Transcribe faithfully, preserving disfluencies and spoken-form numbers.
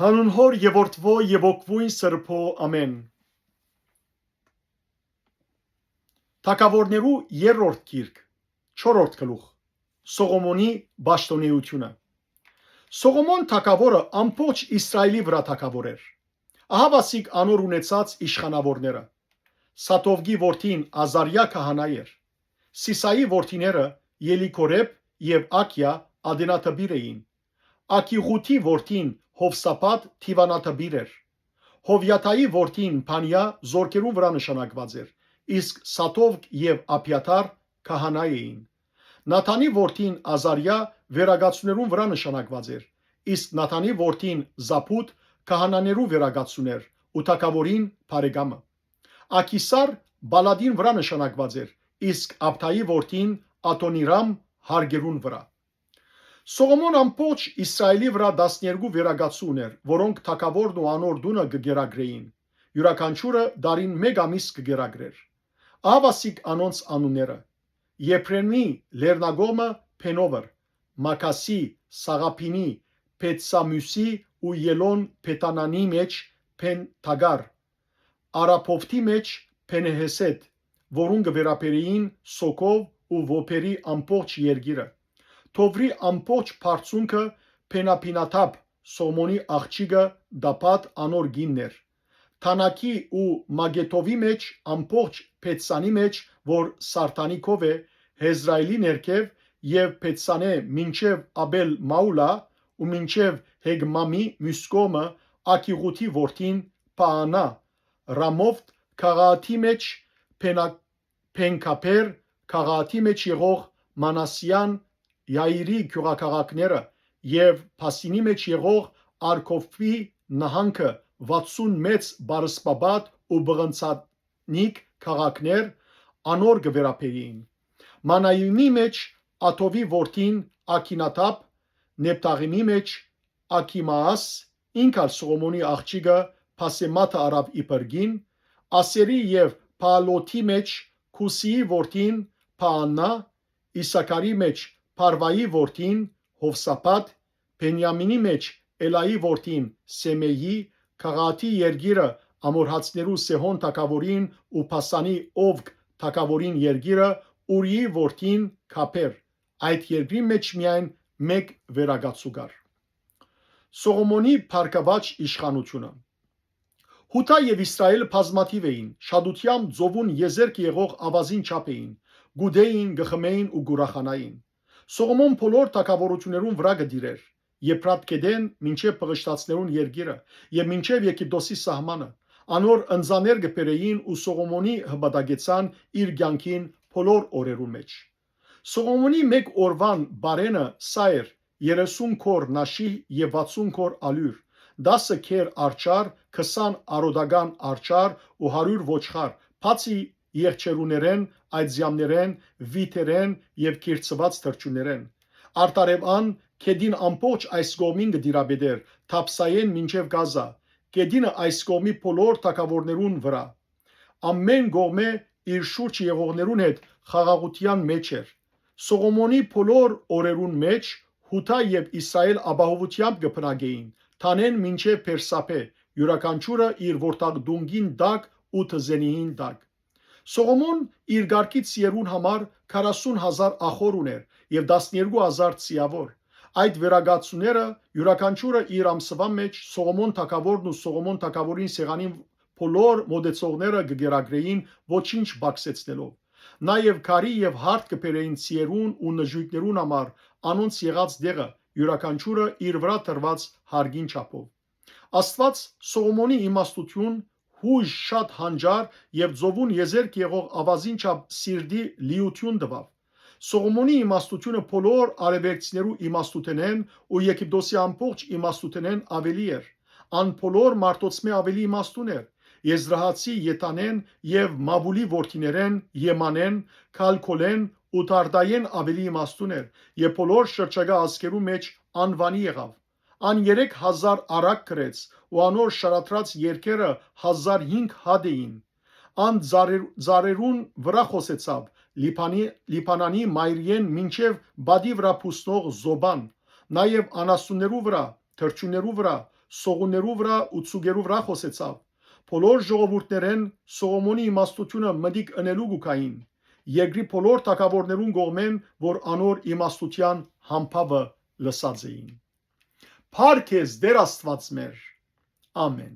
Հանուն Հօր եւ Որդուոյ եւ Ոգւոյն Սրբոյ, ամէն։ Թագաւորներու երրորդ գիրք, չորրորդ գլուխ։ Սողոմոնի պաշտօնէութիւնը։ Սողոմոն թագաւորը ամբողջ Իսրայէլի վրայ թագաւոր էր։ Ահա վասիկ անոր ունեցած իշխանաւորները. Սատովկի որդին Ազարիա քահանայ էր։ Սիսայի որդիները Ելիքորեփ եւ Ակիա ատենատպիր էին։ Ակիղութի որդին Հովսափատ դիւանատպիր էր։ Հովիադայի որդին Փանիա զորքերուն վրայ նշանակուած էր, իսկ Սատովկ եւ Աբիաթար քահանայ էին։ Նաթանի որդին Ազարիա վերակացուներուն վրայ նշանակուած էր, իսկ Նաթանի որդին Զաբուդ քահանաներու վերակացուն էր ու թագաւորին բարեկամը։ Աքիսար պալատին վրայ նշանակուած էր, իսկ Աբդայի որդին Ադոնիրամ հարկերուն վրայ։ Սողոմոն ամբողջ Իսրայէլի վրայ տասներկու վերակացու ունէր, որոնք թագաւորն ու անոր տունը կը կերակրէին, իւրաքանչիւրը տարին մէկ ամիս կը կերակրէր։ Ահա վասիկ անոնց անունները. Եփրեմի լեռնակողմը Փենովր, Մաքասի, Սաղապինի, Փեցսամիւսի ու Ելոն Փեթանանի մէջ Փեն Թագար, Արաբովթի մէջ Փենեհեսետ, որուն կը վերաբերէին Սոքով ու Յոբերի ամբողջ երկիրը, Թովրի ամբողջ բարձունքը Փենապինաթապ, Սողոմոնի աղջիկը Դաբաթ անոր կինն էր, Թանաքի ու Մագեթովի մէջ, ամբողջ Փեցսանի մէջ, որ Սարդանի քով է, Հեզրայելի ներքեւ եւ Փեցսանէ մինչեւ Աբել Մաուլա ու մինչեւ Հեգմամի միւս կողմը Ակիղութի որդին Պաանա, Ռամովթ քաղաքի մէջ Փենա-, Փենքափեր քաղաքի մէջ եղող Մանասիան, Յայիրի գիւղաքաղաքները եւ Փասինի մէջ եղող Արքովի նահանգը, վաթսուն մեծ բարսպաբատ ու պղնձանիկ քաղաքներ անոր կը վերաբերէին։ Մանայիմի մէջ Աթովի որդին Աքինաթապ, Նեփթաղիմի մէջ Աքիմաաս, ինք ալ Սողոմոնի աղջիկը Փասեմաթը առաւ իբր կին, Ասերի եւ Փալոթի մէջ Քուսիի որդին Փաաննա, Իսաքարի մէջ Փարվայի որդին Հովսափատ, Բենիամինի մէջ Էլայի որդին Սեմեյի, քաղաքի երկիրը ամորհացներու Սեհոն թագաւորին ու Փասանի Օվկ թագաւորին երկիրը Ուրիի որդին Քափեր, այդ երկրի մէջ միայն մէկ վերակացու կար։ Սողոմոնի բարգաւաճ իշխանութիւնը։ Յուդա եւ Իսրայէլ բազմաթիւ էին, շատութեամբ ծովուն եզերք եղող աւազին չափ էին, կ'ուտէին, կը խմէին ու կ'ուրախանային։ Սողոմոն բոլոր թագաւորութիւններուն վրայ կը տիրէր, Եփրատ գետէն մինչեւ Պղշտացներուն երկիրը եւ մինչեւ Եգիպտոսի սահմանը։ Անոր ընծաներ կը բերէին ու Սողոմոնի հպատակեցան իր կեանքին բոլոր օրերուն մէջ։ Սողոմոնի մէկ օրուան բարենը սա էր. երեսուն քոր նաշիլ եւ վաթսուն քոր ալիւր, տասը քեր արջառ, քսան արօտական արջառ ու հարիւր ոչխար, բացի եղջերուներէն, այծեամներէն, վիթերէն եւ կիրցուած թռչուններէն։ Արդարեւ ան գետին ամբողջ այս կողմին կը տիրապետէր, Թափսայէն մինչեւ Կազա, գետինը այս կողմի բոլոր թագաւորներուն վրայ։ Ամէն կողմէ իր շուրջը եղողներուն հետ խաղաղութեան մէջ էր։ Սողոմոնի բոլոր օրերուն մէջ Յուդա եւ Իսրայէլ ապահովութեամբ կը բնակէին, Թանէն մինչեւ Բերսաբէ, իւրաքանչիւրը իր որդատունկին տակ ու թզենիին տակ։ Սողոմոն իր կարգի ձիերուն համար քառասուն հազար ախոր ունէր եւ տասներկու հազար ձիաւոր։ Այդ վերակացուները, իւրաքանչիւրը իր ամսուան մէջ, Սողոմոն թագաւորն ու Սողոմոն թագաւորին սեղանին բոլոր մօտեցողները կը կերակրէին, ոչինչ պակսեցնելով։ Նաեւ քարի եւ հարթ կը բերէին ձիերուն ու նժոյգներուն համար անոնց եղած տեղը, իւրաքանչիւրը իր վրայ տրուած հարկին չափով։ Աստուած Սողոմոնի իմաստութիւն, յուժ, շատ հանճար եւ ծովուն եզերք եղող աւազին չափ սիրտի լիութիւն տուաւ։ Սողոմոնի իմաստութիւնը բոլոր արեւելքցիներու իմաստութենէն ու Եգիպտոսի ամբողջ իմաստութենէն աւելի էր։ Ան բոլոր մարդոցմէ աւելի իմաստուն էր։ Եզրահացի Եթանէն եւ Մաւուլի որդիներէն Եմանէն, Քալքոլէն ու Դարդայէն աւելի իմաստուն էր եւ բոլոր շրջակայ ազգերու մէջ անուանի եղաւ։ Ան երեք հազար առակ կրեց ու անոր շարադրած երկերը հազար հինգ հատ էին։ Ան ծառեր-, ծառերուն վրայ խօսեցաւ, Լիբանի-, Լիբանանի մայրիէն մինչեւ բադի վրայ բուսնող զոբան, նաեւ անասուններու վրայ, թռչուններու վրայ, սողուններու վրայ ու ձուկերու վրայ խօսեցաւ։ Բոլոր ժողովուրդներէն Սողոմոնի իմաստութիւնը մտիկ ընելու կու գային, երկրի բոլոր թագաւորներուն կողմէն, որ անոր իմաստութեան համբաւը լսած էին։ Փառք քեզ, Տէր Աստուած մեր։ Ամէն։